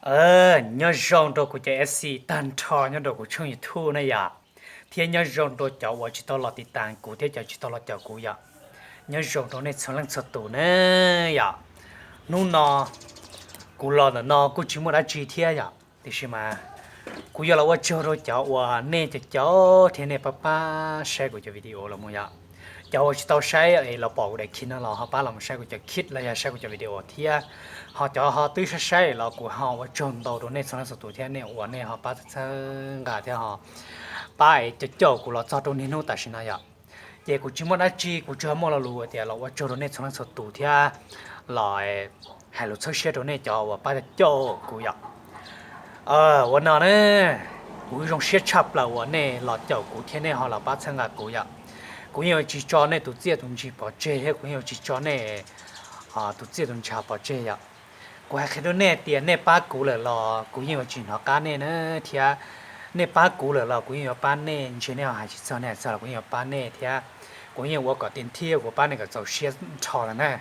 Nyob zoo rau kuv cov F C tag nrho nyob rau kuv tshooj YouTube na yom, thiab nyob zoo rau cov uas tsis tau los tiv tas kuv thiab cov tsis tau los caum kuv yom. Nyob zoo rau nej txhua leej txhua tus na yom. Hnub no kuv los ntawm no kuj tsis muaj dab tsi thiab yom, tiam sis mas kuv yuav los ua tsaug rau cov uas nej cov caum thiab nej pab pab saib kuv cov video los mus yom. Cov uas tsis tau saib es los pom kuv daim khi no los ho pab los saib kuv cov khi los yog saib kuv cov video thiab. Ho cov ho twb saib saib los kuv ho ua tsaug ntau rau nej txhua leej txhua tus thiab nej uas nej ho pab txhawb nqa thiab ho pab es caum kuv los txog rau niaj hnub tam sim no yom. Ces kuv tsis muaj dab tsi, kuv tsuas muaj lo lus tias los ua tsaug rau nej txhua leej txhua tus thiab los hais lus txhawb siab rau nej cov uas pab caum kuv yom. Ua no na, kuv zoo siab tshaj plaws uas nej los caum kuv thiab nej ho los pab txhawb nqa kuv yom. Kuv yeej yuav tsis tso nej tus txiaj tus ntsig pov tseg thiab kuv yeej yuav tsis tso nej tus txiaj tus ntsig pov tseg yom. Kuv hais qhia rau nej tias nej pab kuv lawm los kuv yeej yuav tsis hnov qab nej na, thiab nej pab kuv lawm los kuv yeej yuav pab nej, ntshe nej ho hais tsis txog nej hais txog los kuv yeej yuav pab nej thiab. Kuv yeej ua kom tes thib kuv pab nej kom txaus siab nrho lawm na.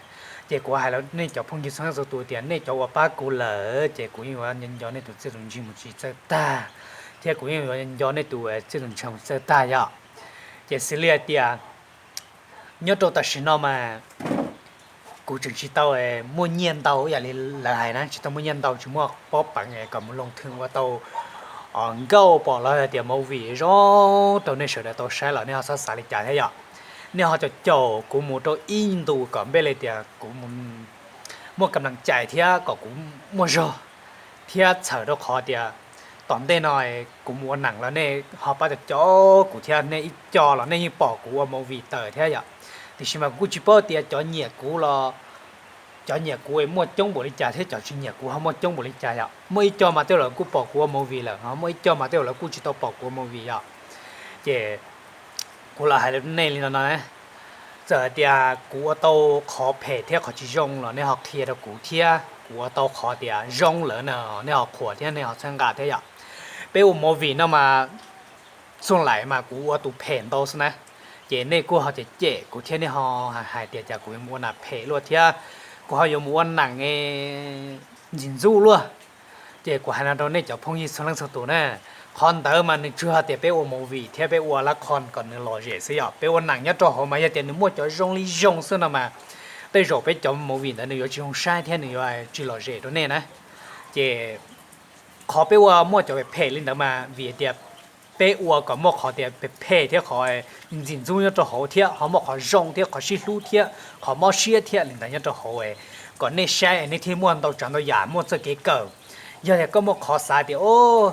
Ces kuv hais rau nej cov phooj ywg txhua leej txhua tus tias nej cov uas pab kuv lawm ces kuv yeej yuav nco nej tus txiaj tus ntsig mus tsis txawj tag, thiab kuv yeej yuav nco nej tus txiaj tus ntsig mus txawj tag yom. Ces xws li hais tias nyob rau tam sim no mas kuv tseem tsis tau muaj nyiaj ntau ib yam li lawv hais na, tsis tau muaj nyiaj ntau, tsis muaj pob peev kom mus loo thwm ua tau nkauj pom los hais tias movie zoo rau nej sawv daws tau saib los nej ho xav xav li cas thiab yom. Nej ho caum caum kuv mus rau ib ntus kom npej li tias kuv muaj kam lees cais thiab kom kuv muaj zog, thiab txhawm rau qhov tias tom ntej no kuv mus ua neem los nej ho pab caum caum kuv thiab, nej ib co los nej yeej pom kuv ua movie tawm thiab yom. Tiam sis mas kuv kuj tsis paub tias cov nyiam kuv los cov nyiam kuv muaj coob npaum li cas thiab cov tsis nyiam kuv ho muaj coob npaum li cas yom. Muaj ib co mas tej zaum lawv kuj pom kuv ua movie lawm, ho muaj ib co mas tej zaum lawv kuj tsis tau pom kuv ua movie yom. Ces kuv lam hais rau nej li no no, txawm hais tias kuv ua tau qhov phem thiab qhov tsis zoo los nej ho qhia rau kuv thiab, kuv ua tau qhov tias zoo lawm no nej ho qhuas thiab nej ho txhawb nqa thiab yom. Peb ua movie no mas txhua zaus mas kuv ua tus phem ntau xwb na, ces nej kuj ho cem cem kuv thiab nej ho hais tias cas kuv yuav mus ua nas phem luaj thiab kuv ho yuav mus ua neem ntxim ntxub luaj. Ces kuv hais no rau nej cov phooj ywg txhua leej txhua tus na, qhov ntawd mas nws tsuas yog tias peb ua movie thiab peb ua lab qhov kom nws lom zem xwb yom. Peb ua neem nyob rau hauv mas yog tias nws muaj cov zoo li zoo xwb no mas tej zaum peb cov movie ntawd nws yuav tsis zoo saib thiab nws yuav tsis lom zem rau nej na. Ces qhov peb ua muaj cov phem phem li ntawd mas vim tias peb ua kom muaj qhov tias phem phem thiab qhov ntxim ntxub nyob rau hauv thiab ho muaj qhov zoo thiab qhov sib hlub thiab qhov mob siab thiab li ntawd nyob rau hauv, kom nej saib nej thiaj muaj ntau tsav ntau yam muaj txoj kev kawm. Yog tias koj muaj qhov xav tias o,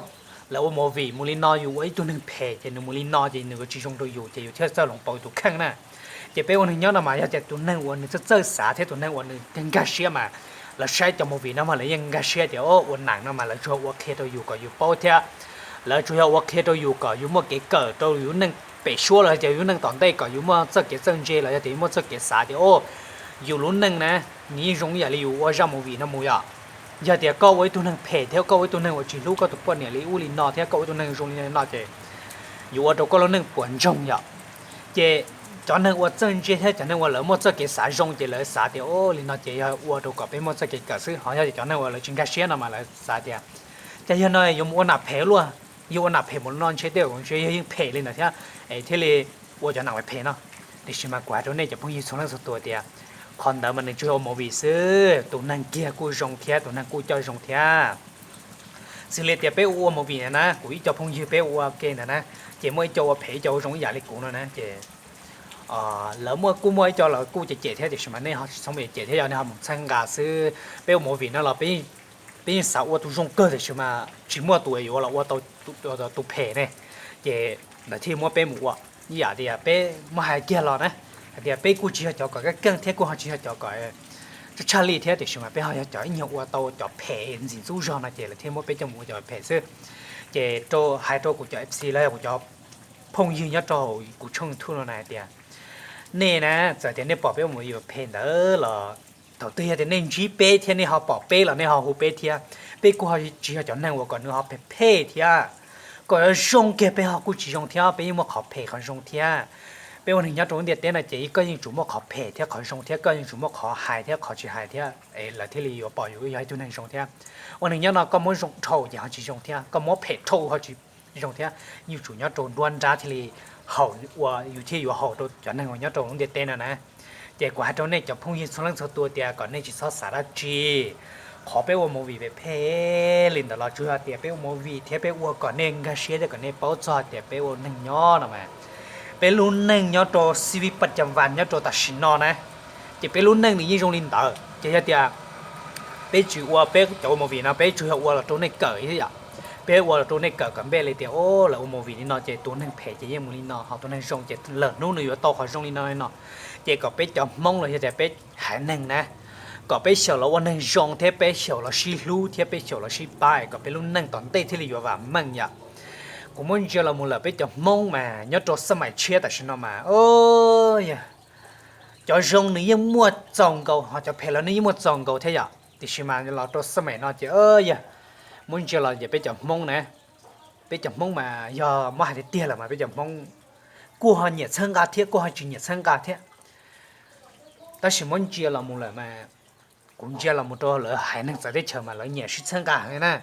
lawv ua movie mus li no yus ua ib tug neeg phem ces nws mus li no ces nws yuav tsis zoo rau yus ces yus thiaj txawj hloov pauv tus kheej na. Ces peb ua neeg nyob no mas yog tias tus neeg uas nws txawj txawj xav thiab tus neeg uas nws nkag siab mas lawv saib cov movie no mas lawv yeej nkag siab tias o ua neem no mas lawv tsuas ua qhia rau yus kom yus paub thiab lawv tsuas yog ua qhia rau yus kom yus muaj kev kawm rau yus neej pem suab los yog tias yus neej tom ntej kom yus muaj txoj kev txawj ntse los yog tias yus muaj txoj kev xav tias o, yus lub neej na, nws yeej zoo ib yam li yus ua zaj movie no mus yom. Yog tias koj ua ib tug neeg phem thiab koj ua ib tug neeg uas tsis hlub koj tus poj niam li ub li no thiab koj ua ib tug neeg zoo li no ces yus ua rau koj lub neej puas ntsoog yom. Ces cov neeg uas txawj ntse thiab cov neeg uas lawv muaj txoj kev xav zoo ces lawv xav tias o li no ces yog ua rau kom peb muaj txoj kev kawm xwb. Ho yog tias cov neeg uas lawv tsis nkag siab no mas lawv xav tias cas yog no yuav mus ua nas phem luaj, yog ua nas phem mus no ntshe tej zaum ntshe yog yeej phem li ntawd thiab es thiaj li ua cov nas phem no. Tiam sis mas kuv hais rau nej cov phooj ywg txhua leej txhua tus tias qhov ntawd mas nws tsuas yog ua movie xwb, tus neeg kiag kuj zoo thiab tus neeg kuj coj zoo thiab. Xws li tias peb ua movie ntawd na, kuv ib co phooj ywg peb ua ke ntawd na, ces muaj ib co ua phem ib co ua zoo ib yam li kuv no na ces lawv muaj kuj muaj ib co lawv kuj cem cem thiab tiam sis mas nej ho tsis txhob mus cem thiab yog nej ho mus txhawb nqa xwb. Peb ua movie no los peb yeej xav ua tus zoo kawg tiam sis mas tsis muaj tus yuav los ua tau tus phem ne, ces lawv thiaj muab peb mus ua. Ib yam tias peb muab hais kiag los na, hais tias peb kuj tsis yog cov kom kab keej thiab kuj ho tsis yog cov kom tshaj li thiab tiam sis mas peb ho yog cov ib nyuag ua tau cov phem ntxim ntxub zog no ces lawv thiaj muab peb coj mus ua cov phem xwb. Ces hais rau kuv cov F C los yog kuv cov phooj ywg nyob rau kuv tshooj YouTube no na hais tias nej na, txawm tias nej pom peb ua movie phem ntawd los thaum twg yog tias nej ntsib peb thiab nej ho pom peb los nej ho hu peb thiab. Peb kuj ho tsis yog cov neeg uas kom nws ho phem phem thiab, kom yuav zoo kiag peb ho kuj tsis zoo thiab, peb yeej muaj qhov phem qhov zoo thiab. Peb ua neeg nyob rau lub ntiaj teb no ces koj yeej tsum muaj qhov phem thiab qhov zoo thiab, koj yeej tsum muaj qhov hais thiab qhov tsis hais thiab, lawv thiaj li yuav pom yus yog ib tug neeg zoo thiab. Ua neeg nyob no koj muab zoo dhau ces ho tsis zoo thiab, koj muab phem dhau ho tsis zoo thiab. Yeej tsum nyob rau nruab nrab thiaj li haum ua, yus thiaj yuav haum rau cov neeg uas nyob rau lub ntiaj teb no na. Ces kuv hais rau nej cov phooj ywg txhua leej txhua tus tias kom nej tsis txhob xav dab tsi. Qhov peb ua movie phem phem li ntawd los tsuas yog tias peb ua movie thiab peb ua kom nej nkag siab thiab kom nej paub txog tias peb ua neeg nyob no mas, peb lub neej nyob rau xib vib paj ca vas nyob rau tam sim no na, ces peb lub neej nws yeej zoo li ntawd. Ces yog tias peb tsis ua, peb cov ua movie no peb tsuas yog ua los rau nej kawm thiab yom. Peb ua los rau nej kawm kom npej li tias, o, lawv ua movie li no ces tus neeg phem ces yeej mus li no, ho tus neeg zoo ces lwm hnub nws yuav tau qhov zoo li no li no. Ces kom peb cov Hmoob los yog tias peb haiv neeg na, kom peb xyaum los ua neeg zoo thiab peb xyaum los sib hlub thiab peb xyaum los sib pab, kom peb lub neej tom ntej thiaj li yuav vam meej yom. Kuv muab ntsia los mus lawm peb cov Hmoob mas nyob rau xab maim tshiab tam sim no mas, o, yog cov zoo nws yeej muaj txaus nkaus, ho cov phem los nws yeej muaj txaus nkaus thiab yom. Tiam sis mas los rau xab maim no ces, o, yog muab ntsia los ces peb cov Hmoob na, peb cov Hmoob mas yog muab hais tiag tiag lawm mas peb cov Hmoob kuj ho nyiam txhawb nqa thiab kuj ho tsis nyiam txhawb nqa thiab. Tab sis muab ntsia los mus lawm mas, kuv ntsia los mus rau lawv haiv neeg txawv teb chaws mas lawv nyiam sib txhawb nqa heev na.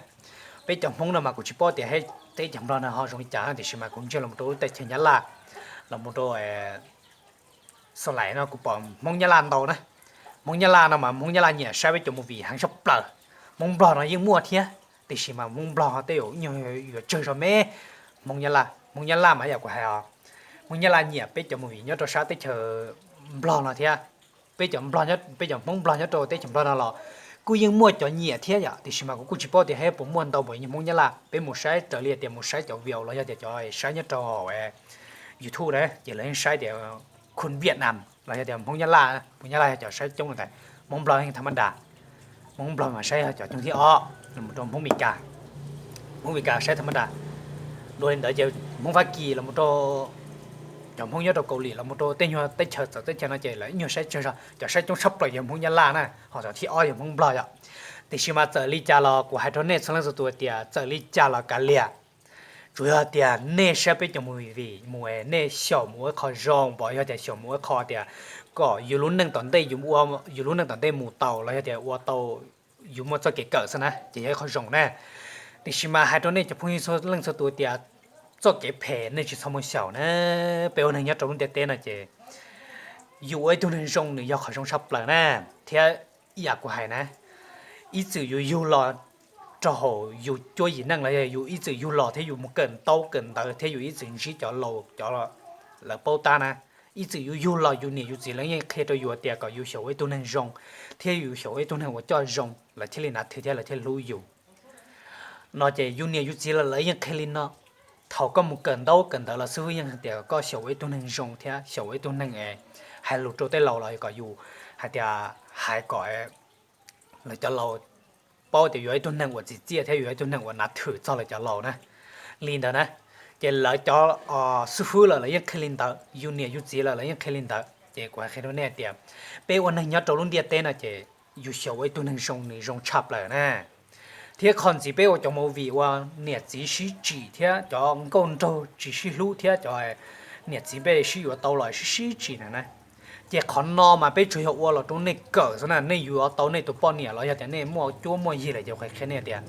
Peb cov Hmoob no mas kuv tsis paub tias teb chaws Nplog no ho zoo li cas, tiam sis mas kuv ntsia los mus rau lub teb chaws Nyab Laj, los mus rau Xas Lais no kuv pom Hmoob Nyab Laj ntau na. Hmoob Nyab Laj no mas Hmoob Nyab Laj nyiam saib peb cov movie heev tshaj plaws. Hmoob Nplog no yeej muaj thiab, tiam sis mas Hmoob Nplog tej zaum nyuag yuav tsawg zog me Hmoob Nyab Laj. Hmoob Nyab Laj mas yam kuv hais os, Hmoob Nyab Laj nyiam peb cov movie nyob rau sab teb chaws Nplog no thiab. Peb cov, peb cov Hmoob Nplog nyob rau teb chaws Nplog no los kuj yeej muaj cov nyiam thiab yom, tiam sis mas kuv kuj tsis paub tias puas muaj ntau npaum li Hmoob Nyab Laj. Peb mus saib raws li tias mus saib cov view los yog tias cov saib nyob rau YouTube na ces lawv yeej saib tias khun Viaj Nam los yog tias Hmoob Nyab Laj, Hmoob Nyab Laj yog cov saib coob li ntawd, Hmoob Nplog yeej tham mab das. Hmoob Nplog mas saib yog cov coob thib ob los rau Hmoob Mes Kas. Hmoob Mes Kas saib tham mab das. Dua li ntawd ces Hmoob Fab Kis los rau, cov Hmoob nyob rau Kaus Lim los rau tej nyuag teb chaws txawv teb chaws no ces lawv ib nyuag saib tsawg zog, cov saib coob tshaj plaws yog Hmoob Nyab Laj na, ho cov thib ob yog Hmoob Nplog yom. Tiam sis mas txawm li cas los kuv hais rau nej txhua leej txhua tus tias txawm li cas los kav liam, tsuas yog tias nej saib peb cov movie mus nej xyaum mus ua ib qho zoo, pom yog tias xyaum mus ua ib qho tias kom yus lub neej tom ntej, yus lub neej tom ntej mus tau los yog tias ua tau, yus muaj txoj kev kawm xwb na ces yog ib qho zoo na. Tiam sis mas hais rau nej cov phooj ywg txhua leej txhua tus tias txoj kev phem nej tsis txhob mus xyaum na. Peb ua neeg nyob rau lub ntiaj teb no ces yus ua ib tug neeg zoo nws yog qhov zoo tshaj plaws na. Thiab ib yam kuv hais na, ib txwm yus yug los rau hauv yus cuab yim neej los yog yus ib txwm yug los thiab yus mus kawm ntaub kawm ntawv thiab yus ib txwm ntsib cov laus cov lawv paub tab na, ib txwm yus yug los yus niam yus txiv lawv yeej qhia rau yus tias kom yus xyaum ua ib tug neeg zoo thiab yus xyaum ua ib tug neeg uas coj zoo lawv thiaj li nav thwm thiab lawv thiaj hlub yus. No ces yus niam yus txiv los lawv yeej qhia li no. Thaum koj mus kawm ntaub kawm ntawv los xib fwb yeej hais tias koj xyaum ua ib tug neeg zoo thiab xyaum ua ib tug neeg hais lus rau tej laus los kom yus hais tias hais kom lawv cov laus paub tias yus yog ib tug neeg uas txim txiaj thiab yus yog ib tug neeg uas nav thwm txog lawv cov laus na. Li ntawd na, ces lawv cov xib fwb los lawv yeej qhia li ntawd, yus niam yus txiv los lawv yeej qhia li ntawd. Ces kuv hais qhia rau nej tias peb ua neeg nyob rau lub ntiaj teb no ces yus xyaum ua ib tug neeg zoo nws zoo tshaj plaws na. Thiab qhov ntxiv peb ua cov movie ua niam txiv sib tsim thiab cov nkauj nraug tsis sib hlub thiab cov niam txiv npej sib yuav tau los sib sib tsim na na. Ces qhov no mas peb tsuas yog ua los rau nej kawm xwb na, nej yuav tau nej tus poj niam los yog tias nej muaj cuab muaj yig lawm ces kuv qhia nej tias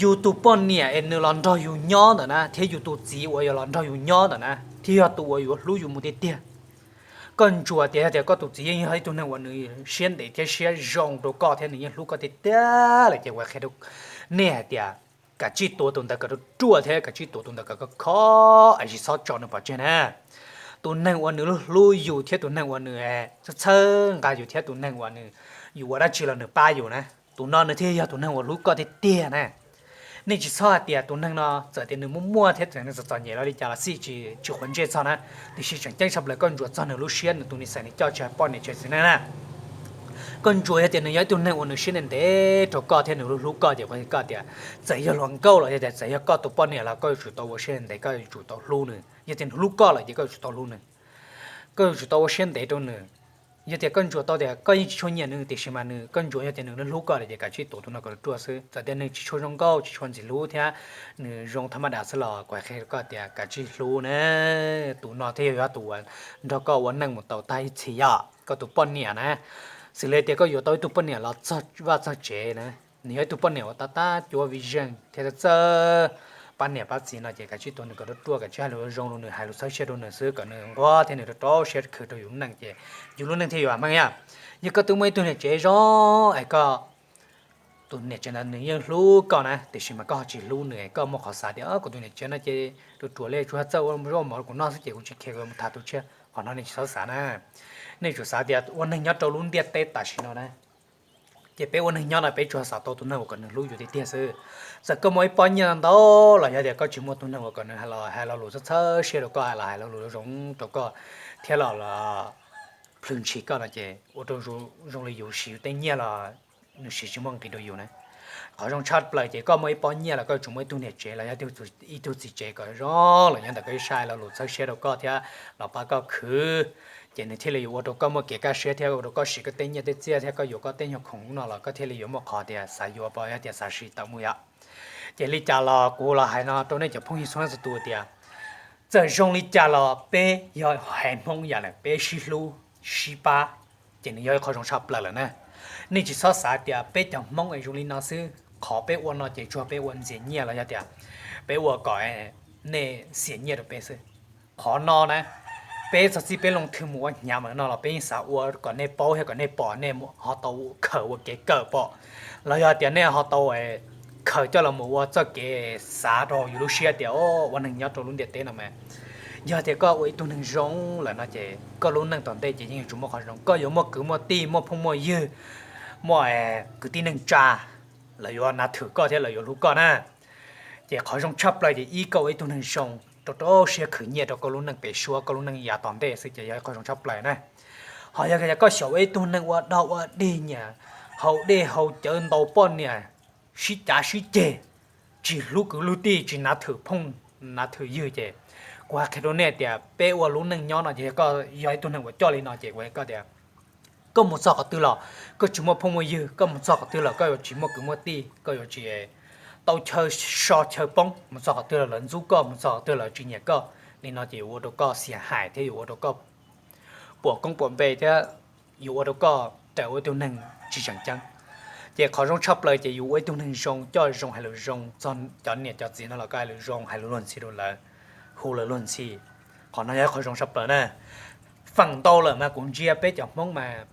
yus tus poj niam es nws los nrog yus nyob ntawm na thiab yus tus txiv uas yog los nrog yus nyob ntawm na thiaj yog tus uas yuav hlub yus mus tiag tiag. Koj ntsuas tias yog tias koj tus txiv yeej yog ib tug neeg uas nws siab ntev thiab siab zoo rau koj thiab nws yeej hlub koj tiag tiag lawm ces kuv qhia rau nej hais tias kav tsij tuav tus ntawd kom ruaj ruaj thiab kav tsij tuav tus ntawd kom kho kho, es tsis txhob tso nws pov tseg na. Tus neeg uas nws hlub yus thiab tus neeg uas nws txhawb nqa yus thiab tus neeg uas nws, yus ua dab tsi los nws pab yus na, tus no nws thiaj yog tus neeg uas hlub koj tiag tiag na. Nej tsis txhob hais tias tus neeg no txawm tias nws muaj muaj thiab txawm nws txom txom nyem los li cas los xij tsis, tsis quav ntsej txog na, tiam sis tseem ceeb tshaj plaws koj ntsuas txog nws lub siab, nws tus nij xais nws coj tsis hais poj niam tsis hais txiv neej na. Koj ntsuas yog tias nws yog ib tug neeg uas nws siab ntev ntev rau koj thiab nws hlub hlub koj ces kuv hais koj tias txawm yog hluas nkauj los yog tias txawm yog koj tus poj niam los koj yuav tsum tau ua siab ntev, koj yuav tsum tau hlub nws. Yog tias nws hlub koj lawm ces koj yuav tsum tau hlub nws, koj yuav tsum tau ua siab ntev rau nws. Yog tias koj ntsuas tau tias koj yeej tsis tshua nyiam nws tiam sis mas nws, koj ntsuas yog tias nws hlub koj tias kav tsij tuav tus no kom ruaj xwb. Txawm tias nws tsis tshua zoo nkauj, tsis tshua ntxim hlub thiab nws zoo thaj maj das xwb los kuv hais qhia rau koj tias kav tsij hlub na. Tus no thiaj yog tus uas nrog koj ua neej mus tau tag ib txhis yog koj tus poj niam na. Xws li tias koj yuav tau ib tug poj niam los txog vaj txog tsev na, nws yog ib tug poj niam uas tab tab cuab vij zeej thiab txawj pab niam pab txiv no ces kav tsij tuav nws kom ruaj ruaj, kav tsij hais lus zoo rau nws, hais lus txhawb siab rau nws xwb kom nws nquag thiab nws rau rau siab khwv rau yus neej ces yus lub neej thiaj yuav meej yom. Yog koj twb muaj ib tug niam tsev zoo es koj tus niam tsev ntawd nws yeej hlub koj na tiam sis mas koj ho tsis hlub nws, koj muaj qhov xav tias kuv tus niam tsev no ces ruam ruam li tsuas txawj ua zaub mov rau kuv noj xwb ces kuv tsis kheev mus tham tus tshiab, qhov no nej tsis txhob xav na. Nej tsum xav tias ua neeg nyob rau lub ntiaj teb tam sim no na, ces peb ua neeg nyob no peb tsuas xav tau tus neeg uas kom nws hlub yus tiag tiag xwb. Txawm koj muaj ib pob nyiaj ntau los yog tias koj tsis muaj tus neeg uas kom nws hais lo lus txhawb txhawb siab rau koj, los hais lo lus zoo rau koj thiab los plhws ntshis koj no ces ua rau zoo li yus siv yus tej nyiaj los nws siv tsis muaj nqis rau yus na. Qhov zoo tshaj plaws ces koj muaj ib pob nyiaj los koj yuav tsum muaj ib tug niam tsev los yog ib tug txiv tsev kom zoo los nyob ntawm koj ib sab, lo lus txhawb siab rau koj thiab los pab koj khwv, ces nws thiaj li yuav ua rau koj muaj kev kaj siab thiab ua rau koj siv koj tej nyiaj tej txiaj thiab koj yuav koj tej nyuag khoom no los koj thiaj li yuav muaj qhov tias xav yuav pab yog tias xav siv tawm mus yom. Ces li cas los kuv los hais no rau nej cov phooj ywg txhua leej txhua tus tias txawm zoo li cas los peb yog haiv Hmoob yam lawm peb sib hlub sib pab ces nws yog ib qho zoo tshaj plaws lawm na. Nej tsis txhob xav tias peb cov Hmoob es zoo li no xwb, qhov peb ua no ces tsuas peb ua ntxias nyiaj los yog tias peb ua kom nej xiam nyiaj rau peb xwb. Qhov no na, peb txog txij peb loo thwm mus ua hnyav mam no los peb yeej xav ua kom nej paub thiab kom nej pom, nej ho tau khaws ua kev kawm pom, los yog tias nej ho tau khaws coj los mus ua txoj kev xav rau yus lub siab tias ua neeg nyob rau lub ntiaj teb no mas yog tias koj ua ib tug neeg zoo lawm no ces koj lub neej tom ntej ces yeej yuav tsum muaj qhov zoo, koj yuav muaj kwv muaj tij, muaj phooj muaj ywg, muaj kwv tij neej tsa, lawv yuav nav thwm koj thiab lawv yuav hlub koj na. Ces qhov zoo tshaj plaws ces ib koj ua ib tug neeg zoo rau rau siab khwv nyiaj rau koj lub neej pem suab, koj lub neej yav tom ntej xwb ces yog ib qho zoo tshaj plaws na. Ho yog koj xyaum ua ib tug neeg ua dog ua dig, nyiam haus dej haus cawv, ntaus poj niam, sib cav sib ceg, tsis hlub kwv hlub tij, tsis nav thwm phooj nav thwm ywg ces kuv hais qhia rau nej tias peb ua lub neej nyob no ces yog koj yog ib tug neeg uas coj li no ces kuv hais koj tias koj mus txog qhov twg los koj tsis muaj phooj muaj ywg, koj mus txog qhov twg los koj yuav tsis muaj kwv muaj tij, koj yuav tsis tau chaw so chaw poob, mus txog qhov twg los lawv ntxub koj, mus txog qhov twg lawv tsis nyiam koj. Li no ces yuav ua rau koj xiam hais thiab yuav ua rau koj puas koob puas npe thiab yuav ua rau koj raws ua ib tug neeg tsis tseem ceeb. Ces qhov zoo tshaj plaws ces yus ua ib tug neeg zoo, coj zoo, hais lus zoo txog cov niam cov txiv no los koj hais lus zoo, hais lus luag ntxhi rau lawv, hu lawv luag ntxhi. Qhov no yog ib qho zoo tshaj plaws na. Feem ntau lawm mas kuv ntsia peb cov Hmoob mas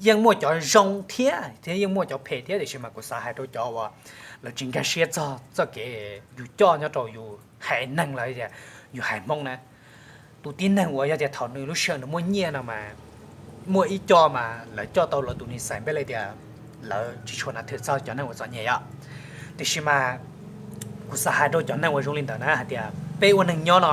yeej muaj cov zoo thiab thiab yeej muaj cov phem thiab, tiam sis mas kuv xav hais rau cov uas lawv tsis nkag siab txog txoj kev yus coj nyob rau yus haiv neeg los tias yus haiv Hmoob na. Tus tib neeg uas yog tias thaum nws lub sij hawm nws muaj nyiaj no mas muaj ib co mas lawv coj tau lawv tus nis xais npeb li tias lawv tsis tshua nav thwm txog cov neeg uas txom nyem yom. Tiam sis mas kuv xav hais rau cov neeg uas zoo li ntawd na hais tias peb ua neeg nyob no,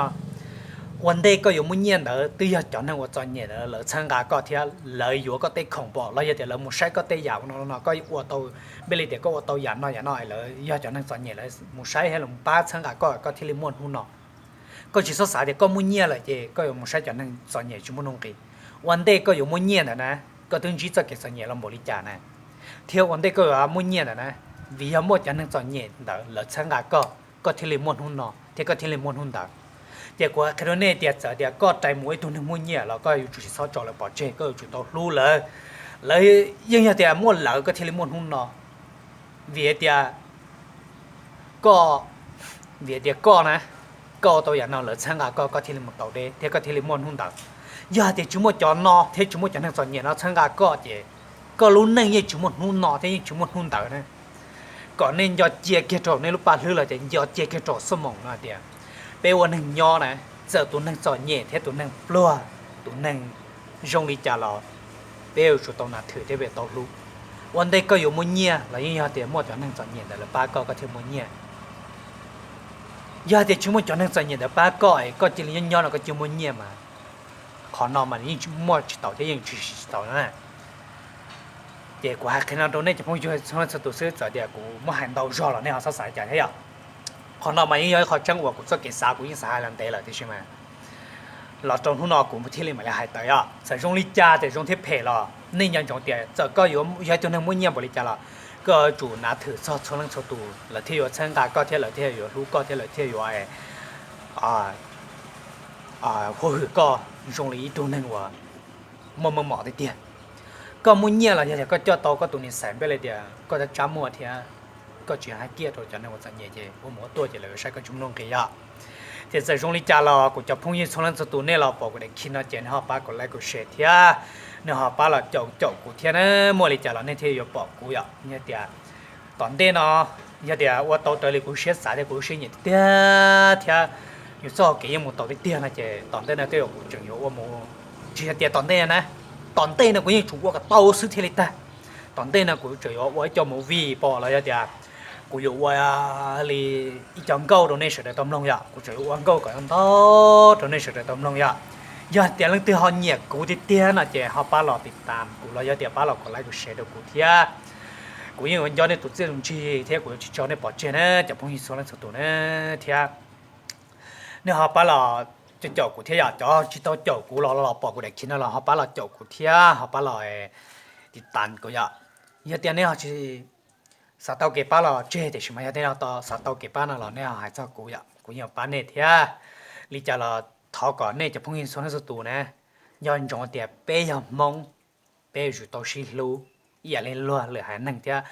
ua ntej koj yuav muaj nyiaj ntawd twb yog cov neeg uas txom nyem ntawd lawv txhawb nqa koj thiab lawv yuav koj tej khoom pom los yog tias lawv mus saib koj tej yam no no koj ua tau, npeb li tias koj ua tau yam no yam no lawv yog cov neeg txom nyem lawv mus saib thiab lawv mus pab txhawb nqa koj koj thiaj li muaj hnub no. Koj tsis txhob xav tias koj muaj nyiaj lawm ces koj yuav mus saib cov neeg txom nyem tsis muaj nuj nqis. Ua ntej koj yuav muaj nyiaj ntawd na, koj twb ntsib txoj kev txom nyem los npaum li cas na, thiab ua ntej koj yuav muaj nyiaj ntawd na, vim yog muaj cov neeg txom nyem ntawd lawv txhawb nqa koj, koj thiaj li muaj hnub no thiab koj thiaj li muaj hnub ntawd. Ces kuv qhia rau nej tias txawm tias koj rais mus ua ib tug neeg muaj nyiaj los koj yuav tsum tsis txhob tso lawv pov tseg, koj yuav tsum tau hlub lawv. Lawv yeej yog tias muaj lawv koj thiaj li muaj hnub no. Vim tias koj, vim tias koj na, koj ua tau yam no lawv txhawb nqa koj, koj thiaj li mus tau deb thiab koj thiaj li muaj hnub ntawd. Yog hais tias tsis muaj cov no thiab tsis muaj cov neeg txom nyem no txhawb nqa koj ces koj lub neej yeej tsis muaj hnub no thiab yeej tsis muaj hnub ntawd na. Kom nej nco cia kiag rau nej lub paj hlwb los tias nco cia kiag rau xuab moos no hais tias peb ua neeg nyob na, txawm tus neeg txom nyem thiab tus neeg pluag, tus neeg zoo li cas los peb yuav tsum tau nav thwm thiab peb tau hlub. Ua ntej koj yuav muaj nyiaj los yeej yog tias muaj cov neeg txom nyem ntawd lawv pab koj koj thiaj muaj nyiaj. Yog tias tsis muaj cov neeg txom nyem ntawd pab koj es koj cia li nyob nyob no koj cia muaj nyiaj mas qhov no mas yeej muaj tsis tau thiab yeej tsis tau na. Ces kuv hais qhia no rau nej cov phooj ywg txhua leej txhua tus xwb, txawm tias kuv muab hais ntau zog los nej ho txhob xav li cas thiab yom. Qhov no mas yeej yog ib qho tseeb uas kuv txoj kev xav kuv yeej xav hais los ntev lawm tiam sis mas Los rau hnub no kuv thiaj li mam li hais tawm os. Txawm zoo li cas tias zoo thiab phem los nej nco ntsoov tias txawm koj yuav yog ib tug neeg muaj nyiaj npaum li cas los koj yuav tsum nav thwm txog txhua leej txhua tus, lawv thiaj yuav txhawb nqa koj thiab lawv thiaj yuav hlub koj thiab lawv thiaj yuav huab hwm koj zoo li ib tug neeg uas muaj meej mom tiag tiag. Koj muaj nyiaj los yog tias koj coj tau koj tus niam xais npej li tias koj tsab muag thiab koj tsis hais kiag rau cov neeg uas txom nyem ces ua mus ua tuaj ces lawv yuav saib koj tsis muaj nuj nqis yom. Ces txawm zoo li cas los kuv cov phooj ywg txhua leej txhua tus nej los pom kuv daim khi no ces nej ho pab kuv like kuv share thiab nej ho pab los caum caum kuv thiab na. Muaj li cas los nej thiaj yuav pom kuv yom. Yog tias tom ntej no yog tias ua tau raws li kuv siab xav thiab kuv lub siab nyiam tiag tiag thiab yus txoj hau kev yeej mus tau tiag tiag no ces tom ntej no tej zaum kuv tseem yuav ua mus, tsis yog tias tom ntej na, tom ntej no kuv yeej tsum ua kom tau xwb thiaj li tag. Tom ntej no kuv tseem yuav ua ib co movie pom los yog tias kuv yuav ua li ib co nkauj rau nej sawv daws tau mloog yom. Kuv tseem yuav ua nkauj kom ntau rau nej sawv daws tau mloog yom. Yog tias leej twg ho nyiam kuv tiag tiag no ces ho pab los tiv tam kuv los yog tias pab los kom like kom share rau kuv thiab. Kuv yeej yuav nco nej tus txiaj tus ntsig thiab kuv yuav tsis tso nej pov tseg na cov phooj ywg txhua leej txhua tus na. Thiab nej ho pab los caum kuv thiab yom. Cov tsis tau caum kuv los los pom kuv daim khi no los ho pab los caum kuv thiab ho pab los tiv tam kuv yom. Yog tias nej ho tsis xav tau kev pab los tseg tiam sis mas yog tias nej xav tau kev pab no los nej ho hais txog kuv yom, kuv yeej pab nej thiab. Li cas los thov kom nej cov phooj ywg txhua leej txhua tus na nco ntsoov tias peb yog Hmoob, peb yuav tsum tau sib hlub ib yam li luag lwm haiv neeg thiab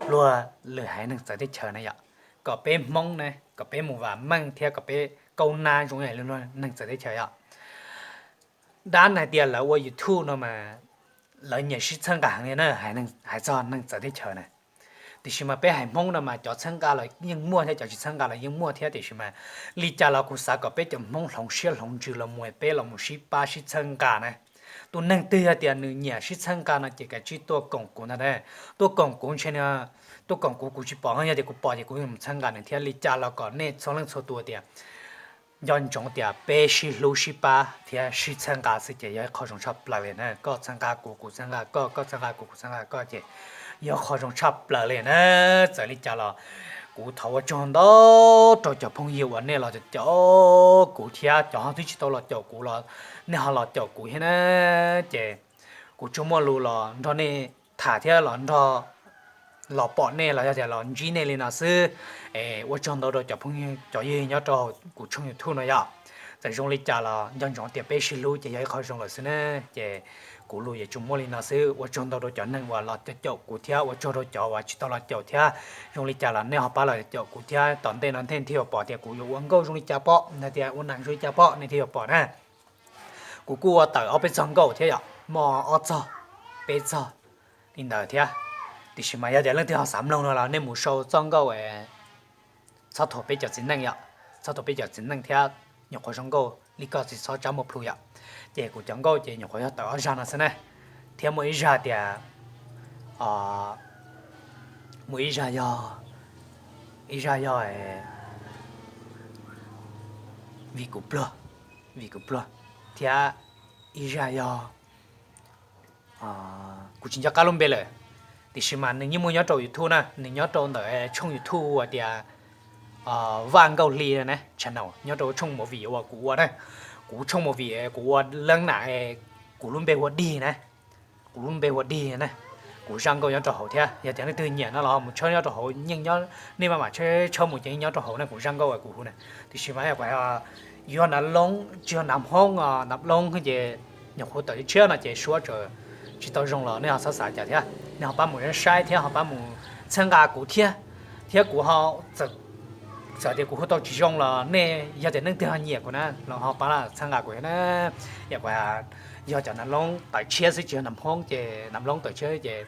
luag lwm haiv neeg txawv teb chaws na yom. Kom peb Hmoob na kom peb mus vam meej thiab kom peb kaub nab zoo ib yam li luag neeg txawv teb chaws yom. Dab hais tias lawv ua YouTube no mas lawv nyiam sib txhawb nqa heev li na, hais txog neeg txawv teb chaws na. Tiam sis mas peb haiv Hmoob no mas cov txhawb nqa los yeej muaj thiab cov tsis txhawb nqa los yeej muaj thiab tiam sis mas li cas los kuv xav kom peb cov Hmoob hloov siab hloov ntsws los mus peb los mus sib pab sib txhawb nqa na. Tus neeg twg yog tias nws nyiam sib txhawb nqa no ces kav tsij tuaj koom kuv ntag. Tuaj koom kuv ntshe, tuaj koom kuv kuv tsis pom, yog tias kuv pom ces kuv mus txhawb nqa nws thiab. Li cas los kom nej txhua leej txhua tus tias nco ntsoov tias peb sib hlub sib pab thiab sib txhawb nqa xwb ces yog ib qho zoo tshaj plaws li na. Koj txhawb nqa kuv, kuv txhawb nqa koj, koj txhawb nqa kuv, kuv txhawb nqa koj ces yog qho zoo tshaj plaws li na. Txawm li cas los kuv thov ua tsaug ntau rau cov phooj ywg uas nej los caum kuv thiab cov ho twb tsis tau los caum kuv los nej ho los caum kuv thiab na. Ces kuv tsuas muaj lus los nrog nej tham thiab los nrog los pom nej los yog tias los ntsib nej li no xwb. Es ua tsaug ntau rau cov phooj ywg cov ywg nyob rau kuv tshooj YouTube no yom. Txawm zoo li cas los nco ntsoov tias peb sib hlub ces yog ib qho zoo lawm xwb na. Ces kuv lus yuav tsuas muaj li no xwb. Ua tsaug ntau rau cov neeg uas los caum kuv thiab ua tsaug rau cov uas tsis tau los caum thiab. Zoo li cas los nej ho pab los caum kuv thiab, tom ntej no nej thiaj yuav pom tias kuv yuav ua nkauj zoo li cas pom, hais tias ua neeg zoo li cas pom nej thiaj yuav pom na. Kuv kuj ua tawm ob peb txog nkauj thiab yom, muaj ob txog, peb txog li ntawd thiab. Tiam sis mas yog tias leej twg ho xav mloog no los nej mus sau txoj nkauj txhob thuam peb cov txiv neej yom, txhob thuam peb cov txiv neej thiab nyuam qhuav zoo nkauj li koj tsis txhob tsab muag plhu yom. Ces kuv cov nkauj ces nyuam qhuav yog tawm ob zaj no xwb na, thiab muaj ib zaj tias, muaj ib zaj yog, ib zaj yog vim kuv pluag, vim kuv pluag, thiab ib zaj yog kuv tsis nco qab lub npe lawm, tiam sis mas nws yeej muaj nyob rau YouTube na, nws nyob rau ntawm tshooj YouTube uas tias Vaj Nkauj Hli na, channel nyob rau tshooj movie uas kuv ua na, kuv tshooj movie kuv ua leeb nam, kuv lub npe hu ua Dig na, kuv lub npe hu ua Dig na, kuv zaj nkauj nyob rau hauv thiab. Yog tias leej twg nyiam no los mus tshawb nyob rau hauv, yeej nyob, nej maj mam tshawb mus ces yeej nyob rau hauv na, kuv zaj nkauj kuv hu na. Tiam sis mas kuv yog Nav Loob, tsis yog Nav Hmoob, Nav Loob ces nyuam qhuav tawm tshiab no ces suab tsis tau zoo los nej ho txhob xav cas thiab, nej ho pab mus saib thiab ho pab mus txhawb nqa kuv thiab, thiab kuv ho txawm tias kuv hu tau tsis zoo los nej yog tias leej twg ho nyiam kuv na los ho pab txhawb nqa kuv thiab na. Yog kuv yog cov Nav Loob tawm tshiab xwb tsis yog Nav Hmoob ces Nav Loob tawm tshiab ces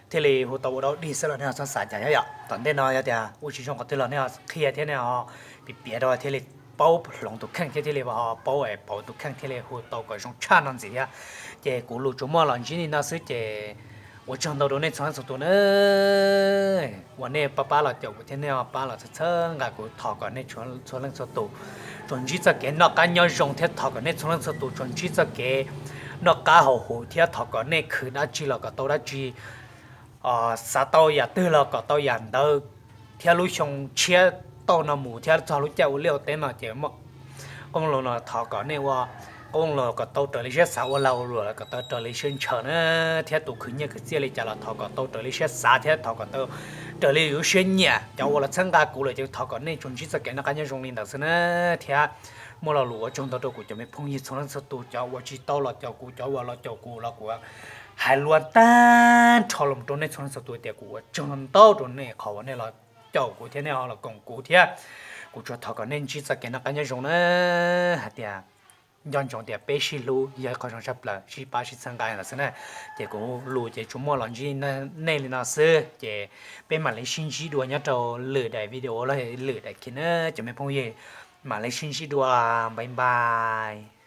thiaj li hu tau ua dau dig xwb los nej ho txhob xav cas thiab yom. Tom ntej no yog tias ua tsis zoo qhov twg los nej ho qhia thiab nej ho piav piav rau thiaj li paub hloov tus kheej thiab thiaj li ho paub pauv tus kheej thiaj li hu tau kom zoo tshaj no ntxiv thiab. Ces kuv lus tsuas muaj los ntsib li no xwb ces ua tsaug ntau rau nej txhua leej txhua tus na, uas nej pab pab los caum kuv thiab nej pab los txhawb nqa kuv, thov kom nej txhua leej txhua tus tsuas ntsib txoj kev noj qab nyob zoo thiab thov kom nej txhua leej txhua tus tsuas ntsib txoj kev noj qab haus huv thiab thov kom nej khwv dab tsi los kom tau dab tsi, xav tau yam twg los kom tau yam ntawd, thiab lub xyoo tshiab tauj no mus thiab txog lub caij ua liaj ua teb no ces qoob loo no thov kom nej ua qoob loo kom tau raws li siab xav, ua lag ua luam kom tau raws li siab ntshaw na, thiab tus khwv nyiaj khwv txiaj li cas los thov kom tau raws li siab xav thiab thov kom tau raws li lub siab nyiam. Cov uas los txhawb nqa kuv lawm ces thov kom nej tsuas ntsib txoj kev noj qab nyob zoo li ntawd xwb na, thiab muaj lo lus ua tsaug ntau rau kuv cov me phooj ywg txhua leej txhua tus, cov uas tsis tau los caum kuv, cov uas los caum kuv los kuv hais lus tag nrho los rau nej txhua leej txhua tus tias kuv ua tsaug ntau rau nej qhov uas nej los caum kuv thiab nej ho los koom kuv thiab. Kuv tsuas thov kom nej ntsib txoj kev noj qab nyob zoo na, hais tias nco ntsoov tias peb sib hlub yog ib qho zoo tshaj plaws, sib pab sib txhawb nqa ntawd xwb na. Ces kuv lus ces tsuas muaj los ntsib nej li no xwb, ces peb mam li sib ntsib dua nyob rau lwm daim video los lwm daim kiv na cov me phooj ywg. Mam li sib ntsib dua, npais npais.